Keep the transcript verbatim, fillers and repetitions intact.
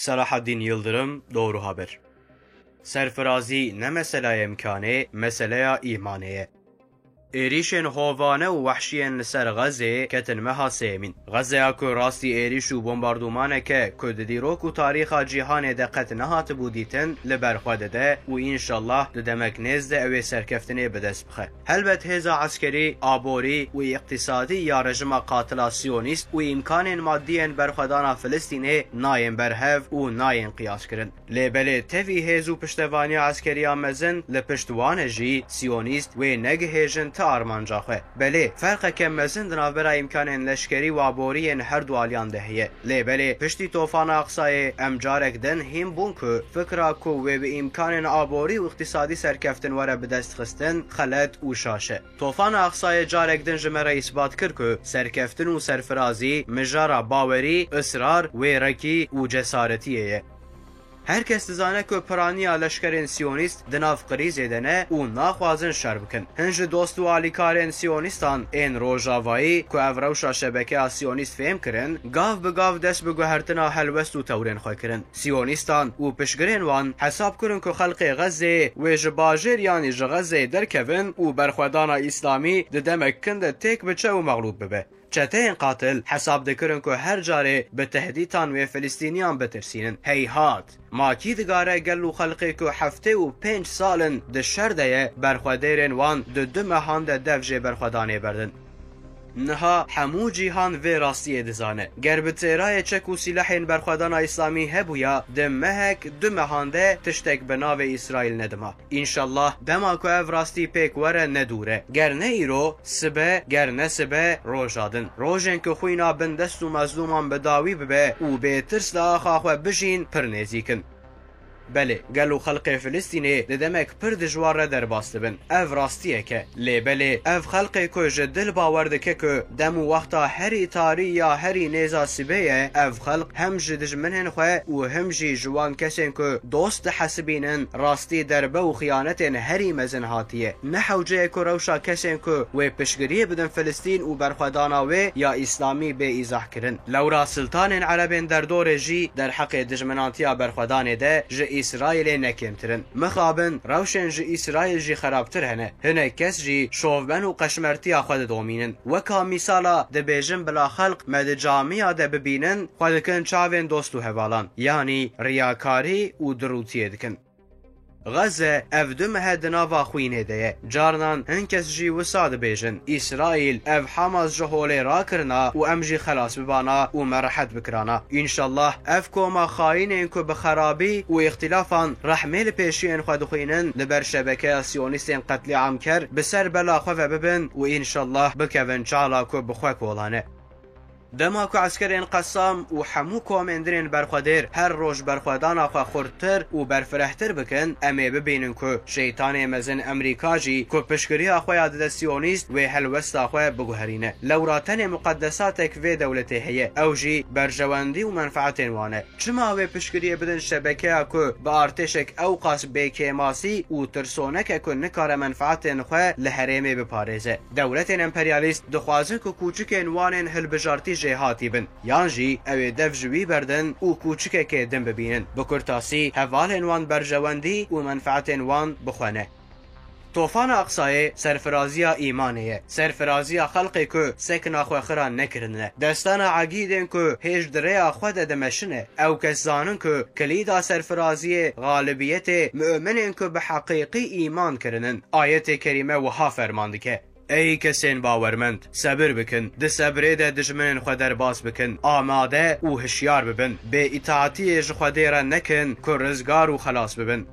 Selahaddin Yıldırım, Doğru Haber. Serfirazî ne meselaya îmkanê, meseleya îmanê ye. Êrîşên hovane û wehşiyên li ser Xezê ketin meha sêyemîn. Xezeya ku rastî êrîş û bombardumaneke ku di dîrok û tarîxa cîhanê de qet nehatibû dîtin, li ber xwe dide û înşallah di demek nêz de ew ê serkeftinê bi dest bixe. Helbet hêza eskerî, aborî û îqtîsadî ya rejima qatila Siyonîst û îmkanên madî yên berxwedana Filistînê nayên ber hev û nayên qiyaskirin. Lê belê tevî hêz û piştevaniya eskeriya mezin li pişt wan e jî, Siyonîst wê negihêjin ti armanca xwe. Belê, ferqeke mezin di navbera îmkanên leşkerî û aborî yên her du aliyan de heye. Lê belê, piştî Tofana Aqsayê, em carek din hîn bûn ku fikra ku wê bi îmkanên aborî û îqtîsadî serkeftin were bi dest xistin, xelet û şaş e. Tofana Aqsayê carek din ji me re îsbat kir ku serkeftin û serfirazî mijara bawerî, israr, wêrekî û cesaretiyê ye. Her kes dizane ku piraniya leşkerên Siyonîst di nav krîzê de ne û naxwazin şer bikin. Hin ji dost û alîkarên Siyonîstan ên Rojavayî ku ev rewşa şebekeya Siyonîst fêm kirin, gav bi gav dest bi guhertina helwest û tewrên xwe kirin. Siyonîstan û piştgirên wan hesab kirin ku xelkê Xezê wê ji bajêr yanî ji Xezê derkevin û berxwedana Îslamî di demek kin de têk biçe û mexlûb bibe. Çeteyên qatil hesab dikirin ku her carê bi tehdîtan wê Filistîniyan bitirsînin. Heyhat! Ma kî digare gel û xelkê ku heftê û pênc sal in di şer de ye, berxwedêrên wan di du mehan de dev jê berxwedanê berdin? Niha hemû cîhan vê rastiyê dizane. Ger bi têrayê çek û sîlehên berxwedana Îslamî hebûya, di mehek, du mehan de tiştek bi navê Îsraîl nedima. Înşallah dema ku ev rastî pêk were ne dûr e. Ger ne îro, sibe, ger ne sibe, roja din. Rojên ku xwîna bindest û mezlûman bi dawî bibe û bêtirs li axa xwe bijîn pir nêzîk in. Belê, gel û xelkê Filistînê di demek pir dijwar re derbas dibin. Ev rastiyek e. Lê belê, ev xelkê ku ji dil bawer dike ku dem û wexta herî tarî ya herî nêza sibê ye, ev xelk hem ji dijminên xwe û hem jî ji wan kesên ku dost dihesibînin, rastî derbe û xiyanetên herî mezin hatiye. Ne hewce ye ku rewşa kesên ku wê piştgiriyê bidin Filistîn û berxwedana wê ya Îslamî bê îzah kirin. Lewra siltanên erebên derdorê jî derheqê dijminantiya berxwedanê de ji Îsraîlê ne kêmtir in. Mixabin, rewşên ji Îsraîl jî xerabtir hene. Hinek kes jî şovben û qeşmertiya xwe didomînin. Weka mîsala dibêjin bila xelk me di camiya de bibînin, xwe dikin çavên dost û hevalan. Yanî riyakarî û dirûtiyê dikin. Xeze ev du mehe di nava xwînê de ye. Carinan hin kes jî wisa dibêjin, Îsraîl ev Hamas ji holê rakirina û em jî xelas bibana û me rehet bikirana. Înşallah ev koma xayînên ku bi xerabî û îxtîlafan rehmê li pêşiyên xwe dixwînin, li ber şebekeya Siyonîstên qetlîamker bi ser bela xwe ve bibin û înşallah bikevin çala ku bi xwe kolan e. Dema ku eskerên Qesam û hemû komên din ên berxwedêr her roj berxwedana xwe xurttir û berfirehtir bikin, em ê bibînin ku şeytanê mezin Emerîka jî ku piştgiriya xwe ya dide Siyonîst wê helwesta xwe biguherîne. Lewra tenê muqedesatek vê dewletê heye, ew jî berjewendî û menfeetên wan e. Çima wê piştgiriyê bidin şebekeya ku bi artêşek ewqas bêkêmasî û tirsoneke ku nikare menfeetên xwe li herêmê biparêze? Dewletên emperyalîst dixwazin ku kûçikên wan ên hilbijartî jêhatî bin, yan jî ew ê dev ji wî berdin û kûçikekê din bibînin. Bi kurtasî, hevalên wan berjewendî û menfeetên wan bi xwe ne. Tofana Aqsayê serfiraziya îmanê ye. Serfiraziya xelkê ku sekna xwe xira nekirine. Destana egîdên ku hêj di rêya xwe de dimeşine. Ew kes zanin ku kilîda serfiraziyê, xalibiyetê, mu'minên ku bi heqîqî îman kirinin. Ayetê kerîme wiha ferman dike. Ey kesên bawermend, sebir bikin, di sebrê de dijminên xwe derbas bikin, amade û hişyar bibin, bê îtaatiyê ji Xwedê re nekin ku rizgar û xelas bibin.